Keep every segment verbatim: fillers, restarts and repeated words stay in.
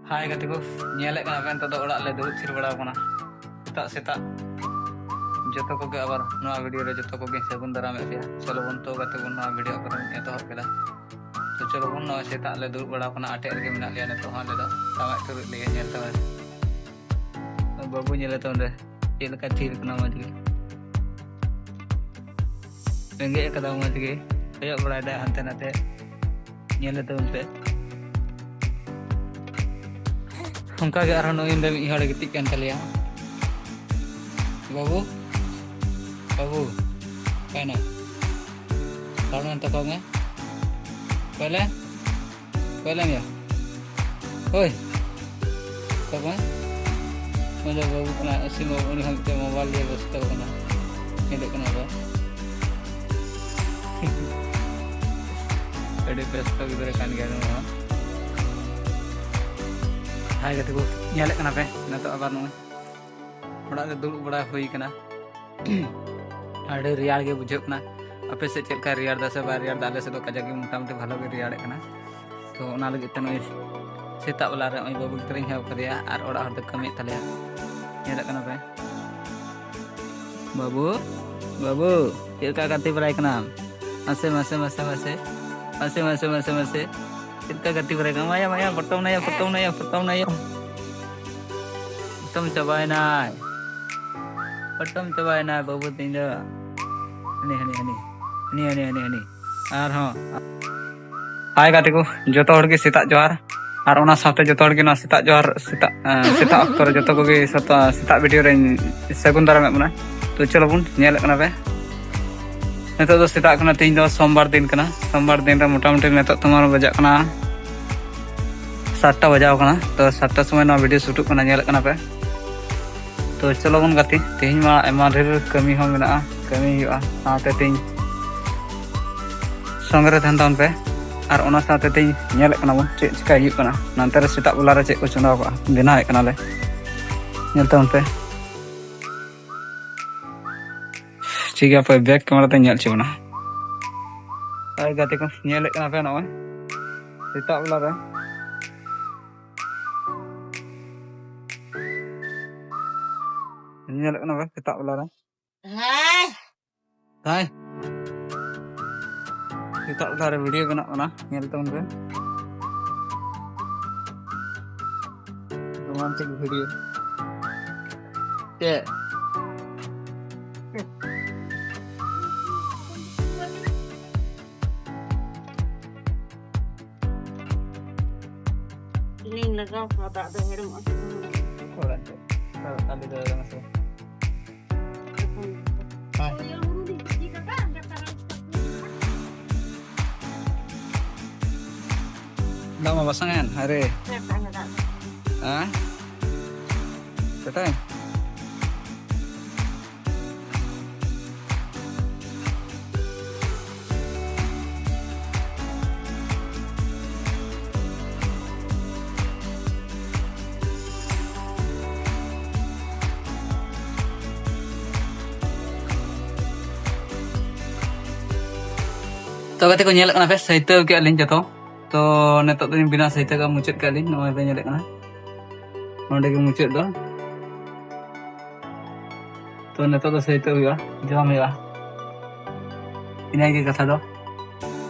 ᱦᱟᱭ ᱜᱟᱛᱮ ᱠᱚ, ᱧᱮᱞᱮᱫ ᱠᱟᱱᱟ ᱯᱮ, ᱱᱤᱛᱚᱜ ᱫᱚ ᱚᱲᱟᱜ ᱞᱮ ᱫᱩᱲᱩᱵ ᱛᱷᱤᱨ ᱵᱟᱲᱟᱣ ᱠᱟᱱᱟ᱾ ᱥᱮᱛᱟᱜ ᱥᱮᱛᱟᱜ ᱡᱚᱛᱚ ᱠᱚᱜᱮ ᱟᱵᱟᱨ ᱱᱚᱣᱟ ᱵᱷᱤᱰᱤᱭᱳ ᱨᱮ ᱡᱚᱛᱚ ᱠᱚᱜᱮ ᱥᱟᱹᱜᱩᱱ ᱫᱟᱨᱟᱢᱮᱫ ᱯᱮᱭᱟ᱾ ᱪᱚᱞᱚ ᱵᱚᱱ ᱛᱚ ᱜᱟᱛᱮ ᱵᱚᱱ ᱱᱚᱣᱟ ᱵᱷᱤᱰᱤᱭᱳ ᱠᱚᱨᱮ ᱮᱛᱚᱦᱚᱵ ᱠᱮᱫᱟ᱾ ᱛᱚ ᱪᱚᱞᱚ ᱵᱚᱱ, ᱱᱚᱜᱼᱚᱭ ᱥᱮᱛᱟᱜ ᱞᱮ ᱫᱩᱲᱩᱵ ᱵᱟᱲᱟᱣ ᱠᱟᱱᱟ, ᱟᱴᱮᱫ ᱨᱮᱜᱮ ᱢᱮᱱᱟᱜ ᱞᱮᱭᱟ ᱱᱤᱛᱚᱜ ᱦᱚᱸ ᱟᱞᱮ ᱫᱚ᱾ ᱴᱟᱢᱟᱜ ᱪᱩᱨᱩᱡ ᱞᱮᱜᱮ, ᱧᱮᱞ ᱛᱟᱵᱚᱱ ᱵᱟᱹᱵᱩ, ᱧᱮᱞᱮ ᱛᱟᱵᱚᱱ ᱨᱮ ᱪᱮᱫ ᱞᱮᱠᱟ ᱛᱷᱤᱨ ᱠᱟᱱᱟ ᱢᱚᱡᱽ ᱜᱮ᱾ ᱨᱮᱸᱜᱮᱡ ᱟᱠᱟᱫᱟ ᱢᱚᱡᱽ ᱜᱮ, ᱠᱚᱭᱚᱜ ᱵᱟᱲᱟᱭᱮᱫᱟᱭ ᱦᱟᱱᱛᱮ ᱱᱟᱛᱮ᱾ ᱧᱮᱞᱮ ᱛᱟᱵᱚᱱ ᱯᱮ᱾ ᱚᱱᱠᱟ ᱜᱮ ᱟᱨᱦᱚᱸ ᱱᱩᱭ ᱱᱚᱰᱮ ᱢᱤᱫ ᱦᱚᱲᱮ ᱜᱤᱛᱤᱡ ᱠᱟᱱ ᱛᱟᱞᱮᱭᱟ᱾ ᱵᱟᱹᱵᱩ, ᱵᱟᱹᱵᱩ, ᱚᱠᱟᱭᱮᱱᱟᱢ? ᱛᱟᱲᱟᱢ ᱢᱮ, ᱛᱟᱠᱟᱣ ᱢᱮ᱾ ᱚᱠᱚᱭ ᱞᱮ? ᱚᱠᱚᱭ ᱞᱮ ᱢᱮᱭᱟ? ᱦᱳᱭ᱾ ᱛᱚᱵᱮ ᱩᱱᱤ ᱫᱚ ᱵᱟᱹᱵᱩ ᱠᱟᱱᱟᱭ, ᱟᱹᱥᱤ ᱵᱟᱹᱵᱩ, ᱩᱱᱤ ᱦᱚᱸ ᱢᱤᱫᱴᱮᱱ ᱢᱳᱵᱟᱭᱤᱞ ᱞᱤᱭᱮ ᱵᱮᱥᱛᱚ ᱠᱟᱱᱟ, ᱧᱮᱞᱚᱜ ᱠᱟᱱᱟ ᱵᱚ᱾ ᱟᱹᱰᱤ ᱵᱮᱥᱛᱚ ᱜᱤᱫᱽᱨᱟᱹ ᱠᱟᱱ ᱜᱮᱭᱟ ᱱᱩᱭ ᱦᱚᱸ᱾ ᱦᱟᱭ ᱜᱟᱛᱮ ᱠᱚ, ᱧᱮᱞᱮᱫ ᱠᱟᱱᱟ ᱯᱮ, ᱱᱤᱛᱚᱜ ᱟᱵᱟᱨ ᱱᱚᱜᱼᱚᱭ ᱚᱲᱟᱜ ᱨᱮ ᱫᱩᱲᱩᱵ ᱵᱟᱲᱟ ᱦᱩᱭ ᱠᱟᱱᱟ᱾ ᱟᱹᱰᱤ ᱨᱮᱭᱟᱲ ᱜᱮ ᱵᱩᱡᱷᱟᱹᱜ ᱠᱟᱱᱟ᱾ ᱟᱯᱮ ᱥᱮᱫ ᱪᱮᱫ ᱞᱮᱠᱟ ᱨᱮᱭᱟᱲ ᱫᱟ ᱥᱮ ᱵᱟᱭ ᱨᱮᱭᱟᱲ ᱫᱟ? ᱟᱞᱮ ᱥᱮᱫ ᱫᱚ ᱠᱟᱡᱟᱠ ᱜᱮ ᱢᱚᱴᱟᱢᱩᱴᱤ ᱵᱷᱟᱞᱚ ᱜᱮ ᱨᱮᱭᱟᱲᱮᱫ ᱠᱟᱱᱟ᱾ ᱛᱚ ᱚᱱᱟ ᱞᱟᱹᱜᱤᱫ ᱛᱮ ᱱᱚᱜᱼᱚᱭ ᱥᱮᱛᱟᱜ ᱵᱮᱞᱟ ᱨᱮ ᱱᱚᱜᱼᱚᱭ ᱵᱟᱹᱵᱩ ᱜᱤᱫᱽᱨᱟᱹᱧ ᱦᱮᱣ ᱠᱟᱫᱮᱭᱟ ᱟᱨ ᱚᱲᱟᱜ ᱦᱚᱲ ᱫᱚ ᱠᱟᱹᱢᱤᱭᱮᱫ ᱛᱟᱞᱮᱭᱟ᱾ ᱧᱮᱞᱚᱜ ᱠᱟᱱᱟ ᱯᱮ? ᱵᱟᱹᱵᱩ, ᱵᱟᱹᱵᱩ, ᱪᱮᱫ ᱞᱮᱠᱟ ᱜᱟᱛᱮ ᱵᱟᱲᱟᱭ ᱠᱟᱱᱟᱢ? ᱢᱟᱥᱮ, ᱢᱟᱥᱮ, ᱢᱟᱥᱮ, ᱢᱟᱥᱮ᱾ ᱢᱟᱥᱮ, ᱢᱟᱥᱮ, ᱢᱟᱥᱮ, ᱢᱟᱥᱮ᱾ ᱪᱮᱫ ᱞᱮᱠᱟ ᱜᱟᱛᱮ ᱵᱟᱲᱟᱭ ᱠᱟᱱᱟᱢ? ᱢᱟᱭᱟ, ᱢᱟᱭᱟ, ᱯᱚᱴᱚᱢ ᱱᱟᱭᱟ, ᱯᱚᱴᱚᱢ ᱱᱟᱭᱟ, ᱯᱚᱴᱚᱢ ᱱᱟᱭᱟ᱾ ᱯᱚᱴᱚᱢ ᱪᱟᱵᱟᱭᱮᱱᱟᱭ᱾ ᱯᱚᱴᱚᱢ ᱪᱟᱵᱟᱭᱮᱱᱟᱭ ᱵᱟᱹᱵᱩ ᱛᱤᱧ ᱫᱚ᱾ ᱦᱟᱹᱱᱤ, ᱦᱟᱹᱱᱤ, ᱦᱟᱹᱱᱤ᱾ ᱦᱟᱹᱱᱤ, ᱦᱟᱹᱱᱤ, ᱦᱟᱹᱱᱤ, ᱦᱟᱹᱱᱤ᱾ ᱟᱨᱦᱚᱸ᱾ ᱦᱟᱭ ᱜᱟᱛᱮ ᱠᱚ, ᱡᱚᱛᱚ ᱦᱚᱲ ᱜᱮ ᱥᱮᱛᱟᱜ ᱡᱚᱦᱟᱨ᱾ ᱟᱨ ᱚᱱᱟ ᱥᱟᱶᱛᱮ ᱡᱚᱛᱚ ᱦᱚᱲ ᱜᱮ ᱱᱚᱣᱟ ᱥᱮᱛᱟᱜ ᱡᱚᱦᱟᱨ, ᱥᱮᱛᱟᱜ, ᱮᱸ, ᱥᱮᱛᱟᱜ ᱚᱠᱛᱚ ᱨᱮ ᱡᱚᱛᱚ ᱠᱚᱜᱮ ᱥᱮᱛᱟᱜ, ᱥᱮᱛᱟᱜ ᱵᱷᱤᱰᱤᱭᱳ ᱨᱮᱧ ᱥᱟᱹᱜᱩᱱ ᱫᱟᱨᱟᱢᱮᱫ ᱵᱚᱱᱟ᱾ ᱛᱚ ᱪᱚᱞᱚ ᱵᱚᱱ, ᱧᱮᱞᱮᱫ ᱠᱟᱱᱟ ᱯᱮ, ᱱᱤᱛᱚᱜ ᱫᱚ ᱥᱮᱛᱟᱜ ᱠᱟᱱᱟ, ᱛᱮᱦᱮᱧ ᱫᱚ ᱥᱳᱢᱵᱟᱨ ᱫᱤᱱ ᱠᱟᱱᱟ᱾ ᱥᱳᱢᱵᱟᱨ ᱫᱤᱱ ᱨᱮ ᱢᱚᱴᱟᱢᱩᱴᱤ ᱱᱤᱛᱚᱜ ᱛᱳᱢᱟᱨ ᱵᱟᱡᱟᱜ ᱠᱟᱱᱟ ᱥᱟᱛᱴᱟ ᱵᱟᱡᱟᱣ ᱠᱟᱱᱟ᱾ ᱛᱚ ᱥᱟᱛᱴᱟ ᱥᱚᱢᱚᱭ ᱱᱚᱣᱟ ᱵᱷᱤᱰᱤᱭᱳ ᱥᱩᱴᱩᱜ ᱠᱟᱱᱟ, ᱧᱮᱞᱮᱫ ᱠᱟᱱᱟ ᱯᱮ᱾ ᱛᱚ ᱪᱚᱞᱚ ᱵᱚᱱ ᱜᱟᱛᱮ, ᱛᱮᱦᱮᱧ ᱢᱟ ᱟᱭᱢᱟ ᱰᱷᱮᱨ ᱠᱟᱹᱢᱤ ᱦᱚᱸ ᱢᱮᱱᱟᱜᱼᱟ, ᱠᱟᱹᱢᱤ ᱦᱩᱭᱩᱜᱼᱟ, ᱥᱟᱶᱛᱮ ᱛᱮᱦᱮᱧ ᱥᱚᱸᱜᱮ ᱨᱮ ᱛᱟᱦᱮᱱ ᱛᱟᱵᱚᱱ ᱯᱮ᱾ ᱟᱨ ᱚᱱᱟ ᱥᱟᱶᱛᱮ ᱛᱮᱦᱮᱧ ᱧᱮᱞᱮᱫ ᱠᱟᱱᱟ ᱵᱚᱱ ᱪᱮᱫ ᱪᱤᱠᱟᱹᱭ ᱦᱩᱭᱩᱜ ᱠᱟᱱᱟ᱾ ᱱᱚᱱᱛᱮ ᱨᱮ ᱥᱮᱛᱟᱜ ᱵᱮᱞᱟ ᱨᱮ ᱪᱮᱫ ᱠᱚ ᱪᱚᱸᱫᱟᱣ ᱠᱟᱜᱼᱟ, ᱵᱮᱱᱟᱣᱮᱫ ᱠᱟᱱᱟᱞᱮ, ᱧᱮᱞ ᱛᱟᱵᱚᱱ ᱯᱮ᱾ ᱴᱷᱤᱠ ᱜᱮᱭᱟ, ᱦᱟᱯᱮ ᱵᱮᱠ ᱠᱮᱢᱮᱨᱟ ᱛᱮ ᱧᱮᱞ ᱦᱚᱪᱚ ᱵᱚᱱᱟ᱾ ᱦᱳᱭ ᱜᱟᱛᱮ ᱠᱚ, ᱧᱮᱞᱮᱫ ᱠᱟᱱᱟ ᱯᱮ ᱱᱚᱜᱼᱚᱭ ᱥᱮᱛᱟᱜ ᱵᱮᱞᱟ ᱨᱮ ᱧᱮᱞᱚᱜ ᱠᱟᱱᱟ ᱯᱮ ᱥᱮᱛᱟᱜ ᱵᱮᱞᱟ ᱨᱮ᱾ ᱦᱮᱸ᱾ ᱦᱟᱭ᱾ ᱥᱮᱛᱟᱜ ᱵᱮᱞᱟ ᱨᱮ ᱵᱷᱤᱰᱤᱭᱳ ᱵᱮᱱᱟᱜ ᱠᱟᱱᱟ, ᱧᱮᱞ ᱛᱟᱵᱚᱱ ᱯᱮ᱾ Romantic video. ᱪᱮᱫ? ᱤᱧᱤᱧ ᱞᱟᱜᱟᱣ ᱠᱚᱣᱟ, ᱫᱟᱜ ᱫᱚ ᱦᱮᱲᱮᱢᱚᱜᱼᱟ ᱥᱮ ᱵᱟᱝ? ᱚᱲᱟᱜ ᱫᱚ, ᱚᱲᱟᱜ ᱠᱟᱹᱢᱤ ᱫᱚ ᱦᱮᱲᱮᱢ ᱟᱥᱮ? ᱦᱮᱸ᱾ ᱫᱟᱜ ᱢᱟ ᱵᱟᱥᱟᱝ ᱮᱱ, ᱦᱟᱭ ᱨᱮ᱾ ᱦᱮᱸ, ᱫᱟᱜ ᱫᱚ᱾ ᱦᱮᱸ? ᱠᱟᱴᱟᱭ? ᱛᱚ ᱜᱟᱛᱮ ᱠᱚ, ᱧᱮᱞᱮᱫ ᱠᱟᱱᱟ ᱯᱮ, ᱥᱟᱹᱭᱛᱟᱹᱣ ᱠᱮᱜᱼᱟ ᱞᱤᱧ ᱡᱚᱛᱚ᱾ ᱛᱚ ᱱᱤᱛᱚᱜ ᱫᱚᱧ ᱵᱮᱱᱟᱣ ᱥᱟᱹᱭᱛᱟᱹᱣ ᱠᱟᱜᱼᱟ, ᱢᱩᱪᱟᱹᱫ ᱠᱟᱜᱼᱟ ᱞᱤᱧ᱾ ᱱᱚᱜᱼᱚᱭ ᱯᱮ ᱧᱮᱞᱮᱫ ᱠᱟᱱᱟ, ᱱᱚᱸᱰᱮ ᱜᱮ ᱢᱩᱪᱟᱹᱫ ᱫᱚ᱾ ᱛᱚ ᱱᱤᱛᱚᱜ ᱫᱚ ᱥᱟᱹᱭᱛᱟᱹᱣ ᱦᱩᱭᱩᱜᱼᱟ, ᱡᱚᱢ ᱦᱩᱭᱩᱜᱼᱟ, ᱤᱱᱟᱹᱜᱮ ᱠᱟᱛᱷᱟ ᱫᱚ᱾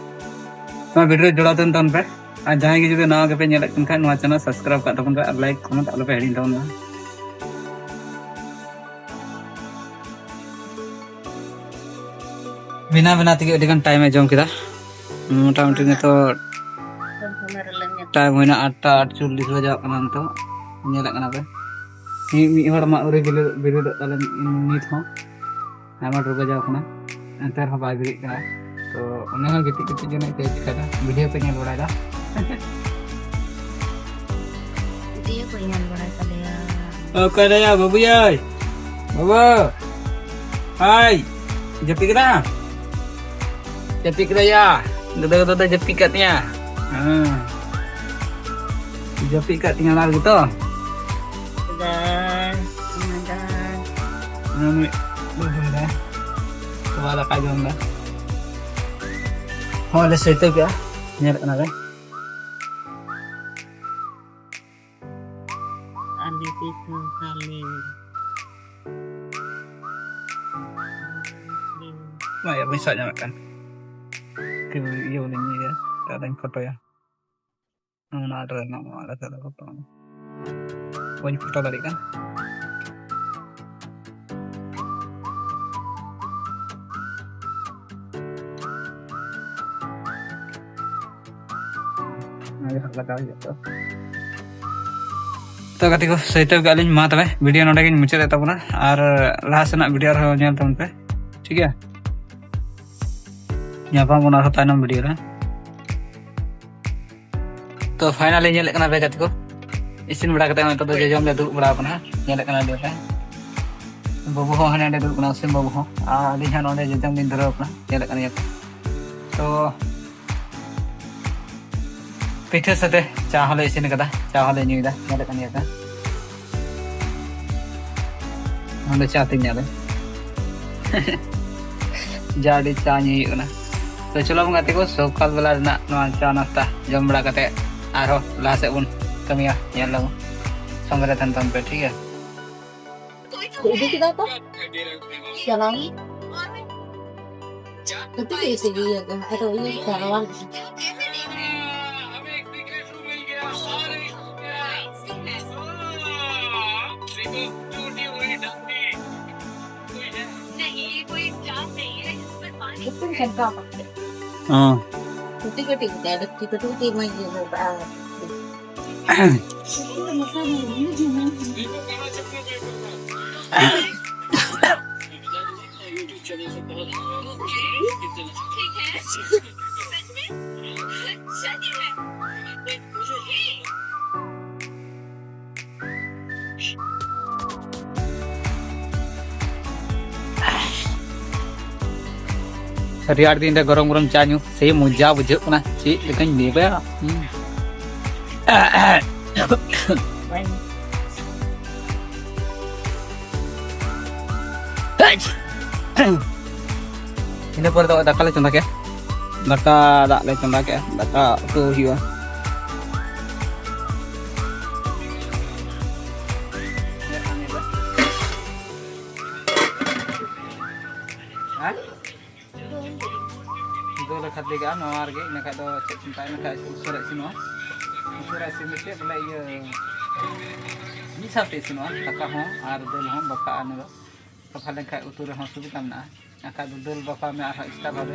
ᱱᱚᱣᱟ ᱵᱷᱤᱰᱤᱭᱳ ᱡᱚᱲᱟᱣ ᱛᱟᱦᱮᱱ ᱛᱟᱵᱚᱱ ᱯᱮ, ᱟᱨ ᱡᱟᱦᱟᱸᱭ ᱜᱮ ᱡᱩᱫᱤ ᱱᱟᱣᱟ ᱜᱮᱯᱮ ᱧᱮᱞᱮᱫ ᱠᱟᱱ ᱠᱷᱟᱱ, ᱱᱚᱣᱟ ᱪᱮᱱᱮᱞ ᱥᱟᱵᱥᱠᱨᱟᱭᱤᱵᱽ ᱠᱟᱜ ᱛᱟᱵᱚᱱ ᱯᱮ ᱟᱨ ᱞᱟᱭᱤᱠ ᱠᱚᱢᱮᱱᱴ ᱟᱞᱚ ᱯᱮ ᱦᱤᱲᱤᱧ ᱛᱟᱵᱚᱱ ᱯᱮ᱾ ᱵᱮᱱᱟᱣ ᱵᱮᱱᱟᱣ ᱛᱮᱜᱮ ᱟᱹᱰᱤ ᱜᱟᱱ ᱴᱟᱭᱤᱢ ᱮ ᱡᱚᱢ ᱠᱮᱫᱟ᱾ ᱢᱚᱴᱟᱢᱩᱴᱤ ᱱᱤᱛᱚᱜ ᱴᱟᱭᱤᱢ ᱦᱩᱭᱱᱟ ᱟᱴᱴᱟ ᱟᱴᱪᱚᱞᱞᱤᱥ ᱵᱟᱡᱟᱣ ᱠᱟᱱᱟ ᱱᱤᱛᱚᱜ᱾ ᱧᱮᱞᱮᱫ ᱠᱟᱱᱟ ᱯᱮ, ᱢᱤᱫ, ᱢᱤᱫ ᱦᱚᱲ ᱢᱟ ᱟᱹᱣᱨᱤ ᱵᱮᱨᱮᱫ, ᱵᱮᱨᱮᱫᱚᱜ ᱛᱟᱞᱮ ᱱᱤᱛ ᱦᱚᱸ᱾ ᱟᱭᱢᱟ ᱰᱷᱮᱨ ᱵᱟᱡᱟᱣ ᱠᱟᱱᱟ, ᱮᱱᱛᱮ ᱨᱮᱦᱚᱸ ᱵᱟᱭ ᱵᱮᱨᱮᱫ ᱠᱟᱱᱟ᱾ ᱛᱚ ᱩᱱᱤ ᱦᱚᱸ ᱜᱤᱛᱤᱡ ᱜᱤᱛᱤᱡ ᱡᱟᱹᱱᱤᱡ ᱪᱮᱫ ᱪᱤᱠᱟᱹᱭᱮᱫᱟ, ᱵᱷᱤᱰᱤᱭᱳ ᱠᱚᱭ ᱧᱮᱞ ᱵᱟᱲᱟᱭᱮᱫᱟ᱾ ᱵᱷᱤᱰᱤᱭᱳ ᱠᱚᱭ ᱧᱮᱞ ᱵᱟᱲᱟᱭ ᱛᱟᱞᱮᱭᱟ᱾ ᱚᱠᱟᱭ ᱱᱟᱭᱟ ᱵᱟᱹᱵᱩ ᱭᱟᱭ? ᱵᱟᱹᱵᱩ! ᱦᱟᱭ! ᱡᱟᱹᱯᱤᱫ ᱠᱮᱫᱟ? ᱡᱟᱹᱯᱤᱫ ᱠᱮᱫᱟ ᱭᱟ? ᱜᱟᱹᱫᱟᱹ ᱜᱟᱹᱫᱟᱹ ᱫᱚ ᱡᱟᱹᱯᱤᱫ ᱠᱟᱫ ᱛᱤᱧᱟ᱾ ᱦᱮᱸ᱾ ᱡᱟᱹᱯᱤᱫ ᱠᱟᱫ ᱛᱤᱧᱟ ᱚᱱᱟ ᱨᱮᱜᱮ ᱛᱚ᱾ ᱫᱟᱭ, ᱚᱱᱟ ᱫᱟᱭ᱾ ᱚᱱᱟ ᱢᱤᱫ ᱵᱟᱹᱵᱩ ᱫᱟᱭ᱾ ᱛᱚᱣᱟ ᱫᱟᱠᱟ ᱡᱚᱢ ᱫᱟ᱾ ᱦᱚᱸ, ᱞᱮ ᱥᱟᱹᱭᱛᱟᱹ ᱠᱮᱜᱼᱟ᱾ ᱧᱮᱞᱮᱫ ᱠᱟᱱᱟ ᱞᱮ᱾ ᱟᱞᱮ ᱯᱤᱴᱷᱟᱹ ᱠᱟᱞᱮ᱾ ᱱᱚᱣᱟ ᱵᱟᱹᱧ ᱥᱟᱵ ᱧᱟᱢᱮᱫ ᱠᱟᱱ᱾ ᱤᱭᱟᱹ ᱵᱚᱞᱮᱧ ᱤᱭᱟᱹᱭᱟ, ᱛᱟᱦᱞᱮᱧ ᱯᱷᱳᱴᱳᱭᱟ᱾ ᱚᱱᱟ ᱟᱲᱮ ᱨᱮ ᱢᱮᱱᱟᱜᱼᱟ, ᱚᱱᱟ ᱟᱲᱮ ᱨᱮ ᱯᱷᱳᱴᱳ᱾ ᱵᱟᱹᱧ ᱯᱷᱳᱴᱳ ᱫᱟᱲᱮᱭᱟᱜ ᱠᱟᱱ᱾ ᱚᱱᱟᱜᱮ ᱦᱟᱸᱜ ᱞᱟᱜᱟᱣ ᱦᱩᱭᱩᱜ ᱛᱚ᱾ ᱛᱚ ᱜᱟᱛᱮ ᱠᱚ, ᱥᱟᱹᱭᱛᱟᱹᱣ ᱠᱟᱜ ᱞᱤᱧ, ᱢᱟ ᱛᱚᱵᱮ ᱵᱷᱤᱰᱤᱭᱳ ᱱᱚᱰᱮ ᱜᱤᱧ ᱢᱩᱪᱟᱹᱫᱮᱫ ᱛᱟᱵᱚᱱᱟ, ᱟᱨ ᱞᱟᱦᱟ ᱥᱮᱱᱟᱜ ᱵᱷᱤᱰᱤᱭᱳ ᱨᱮᱦᱚᱸ ᱧᱮᱞ ᱛᱟᱵᱚᱱ ᱯᱮ, ᱴᱷᱤᱠ ᱜᱮᱭᱟ? ᱧᱟᱯᱟᱢ ᱵᱚᱱ ᱟᱨᱦᱚᱸ ᱛᱟᱭᱱᱚᱢ ᱵᱷᱤᱰᱤᱭᱳ ᱨᱮ᱾ ᱛᱚ ᱯᱷᱟᱭᱱᱟᱞᱤ ᱧᱮᱞᱮᱫ ᱠᱟᱱᱟ ᱯᱮ ᱜᱟᱛᱮ ᱠᱚ, ᱤᱥᱤᱱ ᱵᱟᱲᱟ ᱠᱟᱛᱮ ᱱᱤᱛᱚᱜ ᱫᱚ ᱡᱚᱡᱚᱢ ᱞᱮ ᱫᱩᱲᱩᱵ ᱵᱟᱲᱟ ᱟᱠᱟᱱᱟ, ᱧᱮᱞᱮᱫ ᱠᱟᱱᱟ ᱯᱮ᱾ ᱵᱟᱹᱵᱩ ᱦᱚᱸ ᱦᱟᱸᱰᱮ ᱱᱟᱰᱮ ᱫᱩᱲᱩᱵ ᱠᱟᱱᱟ, ᱥᱤᱢ ᱵᱟᱹᱵᱩ ᱦᱚᱸ, ᱟᱨ ᱟᱹᱞᱤᱧ ᱦᱚᱸ ᱱᱚᱰᱮ ᱡᱚᱡᱚᱢ ᱞᱤᱧ ᱫᱷᱩᱨᱟᱹᱣ ᱠᱟᱱᱟ, ᱧᱮᱞᱮᱫ ᱠᱟᱱ ᱜᱮᱭᱟ ᱯᱮ᱾ ᱛᱚ ᱯᱤᱴᱷᱟᱹ ᱥᱟᱛᱮ ᱪᱟ ᱦᱚᱸᱞᱮ ᱤᱥᱤᱱ ᱠᱟᱫᱟ, ᱪᱟ ᱦᱚᱸᱞᱮ ᱧᱩᱭᱫᱟ, ᱧᱮᱞᱮᱫ ᱠᱟᱱ ᱜᱮᱭᱟ ᱯᱮ᱾ ᱱᱚᱰᱮ ᱪᱟ ᱛᱤᱧ ᱧᱮᱞ᱾ ᱡᱟ ᱟᱹᱰᱤ ᱪᱟ ᱧᱩᱭ ᱦᱩᱭᱩᱜ ᱠᱟᱱᱟ᱾ ᱛᱚ ᱪᱚᱞᱚ ᱵᱚᱱ ᱜᱟᱛᱮ ᱠᱚ, ᱥᱚᱠᱟᱞ ᱵᱮᱞᱟ ᱨᱮᱱᱟᱜ ᱱᱚᱣᱟ ᱪᱟ ᱱᱟᱥᱛᱟ ᱡᱚᱢ ᱵᱟᱲᱟ ᱠᱟᱛᱮ ᱟᱨᱦᱚᱸ ᱞᱟᱦᱟ ᱥᱮᱫ ᱵᱚᱱ ᱠᱟᱹᱢᱤᱭᱟ, ᱧᱮᱞ ᱞᱟᱵᱚᱱ, ᱥᱚᱸᱜᱮ ᱨᱮ ᱛᱟᱦᱮᱱ ᱛᱟᱵᱚᱱ ᱯᱮ, ᱴᱷᱤᱠ ᱜᱮᱭᱟ? ᱤᱫᱤ ᱠᱮᱫᱟ ᱠᱚ? ᱪᱟᱞᱟᱣ ᱱᱟ᱾ ᱠᱟᱹᱴᱤᱡ ᱜᱮ ᱤᱥᱤᱱ ᱜᱮᱭᱟ ᱠᱚ᱾ ᱟᱫᱚ ᱩᱱᱤ ᱪᱟᱞᱟᱣ ᱱᱟ᱾ ᱦᱚᱸ᱾ ᱠᱟᱹᱴᱤᱡ ᱠᱟᱹᱴᱤᱡ ᱜᱮ, ᱟᱫᱚ ᱠᱟᱹᱴᱤᱡ ᱠᱟᱹᱴᱤᱡ ᱢᱟᱹᱭ ᱜᱮ ᱵᱟᱵᱟ᱾ ᱨᱮᱭᱟᱲ ᱫᱤᱱ ᱨᱮ ᱜᱚᱨᱚᱢ ᱜᱚᱨᱚᱢ ᱪᱟ ᱧᱩ ᱥᱮᱭ ᱢᱚᱡᱟ ᱵᱩᱡᱷᱟᱹᱜ ᱠᱟᱱᱟ, ᱪᱮᱫ ᱞᱮᱠᱟᱧ ᱞᱟᱹᱭ ᱟᱯᱮᱭᱟ᱾ ᱦᱩᱸ᱾ ᱤᱱᱟᱹ ᱯᱚᱨᱮ ᱫᱚ ᱫᱟᱠᱟ ᱞᱮ ᱪᱚᱸᱫᱟ ᱠᱮᱫᱟ, ᱫᱟᱠᱟ ᱫᱟᱜ ᱞᱮ ᱪᱚᱸᱫᱟ ᱠᱮᱫᱟ, ᱫᱟᱠᱟ ᱩᱛᱩ ᱦᱩᱭᱩᱜᱼᱟ᱾ ᱦᱮᱸ? ᱥᱟᱨᱫᱤ ᱠᱟᱜᱼᱟ ᱱᱚᱣᱟ ᱨᱮᱜᱮ, ᱤᱱᱟᱹ ᱠᱷᱟᱡ ᱫᱚ ᱪᱮᱫ ᱠᱚ ᱢᱮᱛᱟᱜᱼᱟ, ᱤᱱᱟᱹ ᱠᱷᱟᱡ ᱩᱥᱟᱹᱨᱟ ᱤᱥᱤᱱᱚᱜᱼᱟ᱾ ᱩᱥᱟᱹᱨᱟ ᱤᱥᱤᱱ ᱞᱟᱹᱜᱤᱫ ᱵᱚᱞᱮ ᱤᱭᱟᱹ ᱢᱤᱫ ᱥᱟᱶᱛᱮ ᱤᱥᱤᱱᱚᱜᱼᱟ, ᱫᱟᱠᱟ ᱦᱚᱸ ᱟᱨ ᱫᱟᱹᱞ ᱦᱚᱸ ᱵᱟᱯᱷᱟᱜᱼᱟ᱾ ᱤᱱᱟᱹ ᱫᱚ ᱵᱟᱯᱷᱟ ᱞᱮᱱᱠᱷᱟᱡ ᱩᱛᱩ ᱨᱮᱦᱚᱸ ᱥᱩᱵᱤᱫᱟ ᱢᱮᱱᱟᱜᱼᱟ᱾ ᱟᱨ ᱠᱷᱟᱡ ᱫᱚ ᱫᱟᱹᱞ ᱵᱟᱯᱷᱟ ᱢᱮ ᱟᱨᱦᱚᱸ ᱮᱠᱥᱴᱨᱟ ᱵᱷᱟᱵᱮ,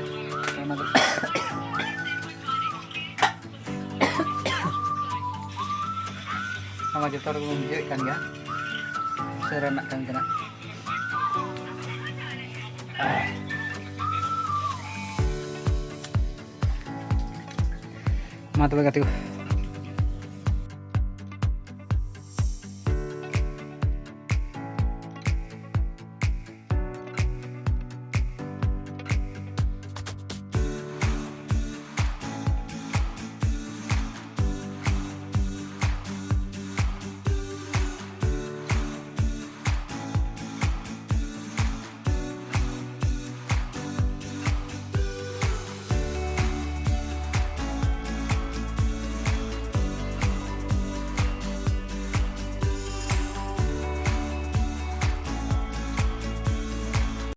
ᱚᱱᱟ ᱫᱚ ᱟᱢᱟ ᱡᱚᱛᱚ ᱦᱚᱲ ᱜᱮᱵᱚᱱ ᱵᱩᱡᱷᱟᱹᱣᱮᱫ ᱠᱟᱱ ᱜᱮᱭᱟ, ᱩᱥᱟᱹᱨᱟ ᱨᱮᱱᱟᱜ ᱠᱟᱹᱢᱤ ᱠᱟᱱᱟ᱾ ᱢᱟ ᱛᱚᱵᱮ ᱜᱟᱛᱮ ᱠᱚ,